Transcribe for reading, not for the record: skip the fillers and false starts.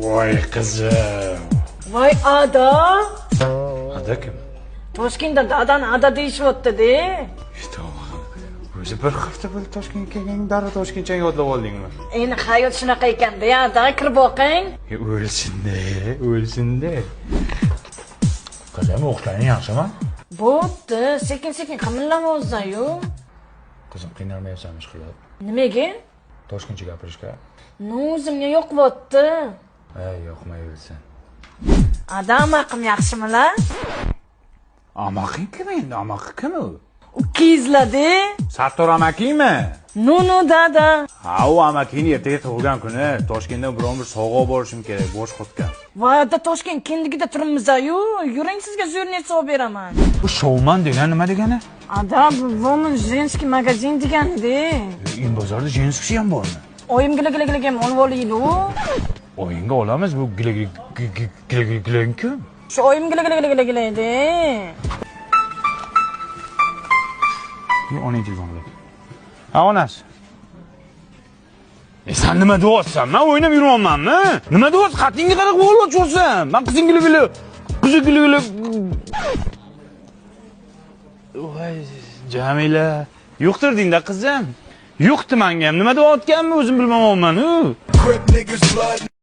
Voy qizim. Voy ada. Ada kim? Toshkentda dadani ada deyishyapti-de. O'zi bir hafta bo'ldi Toshkentga kelganing, darrov Toshkentchani yodlab oldingmi? Endi hayot shunaqa ekanda, ada, kirib boqing. O'lsin-de, o'lsin-de. Qizim, o'qishlaring yaxshimi? Bo'pti, sekin-sekin qimillayapsan-yu. Qizim, qiynalmayapsanmi ish qilib? Nimaga? Toshkentcha gapirishga. Ну, o'zimga yoqyapti. Ey, yoqmay o'lsin. Ada, amaqim yaxshimilar? Amaqing kim endi? Amaqi kim u? Ukangizlar-de. Sattor amakingmi? Ну, ну, dada. Ha, u amakingni ertaga tug'ilgan kuni. Toshkentdan biron bir sovg'a olib borishim kerak, bosh qotgan. Voy ada, Toshkent kendigida turibmiz-yu. Yuring, sizga zo'r sovg'a beraman. Bu shouman degani nima degani? Ada, bu woman женский magazin degani-de. In bozorda женский ham bormi? Oyim gila gila gila ham olib olaylik. Oyingga olamiz bu gila gila gila gila kim? Shu oyim gila gila gila gila gila edi. Onang telefon qiladi. Ha, onasi. Sen nima deyapsan? Men o'ynab yuribmanmi? Nima deyapsan? Qatingga qarab o'g'il. Men qizing gila gila, qizi gila gila. Voy, Jamila, yuqtirding-da qizim. Yuqti menga ham. Nima deyotganimni o'zim bilmayapman-u.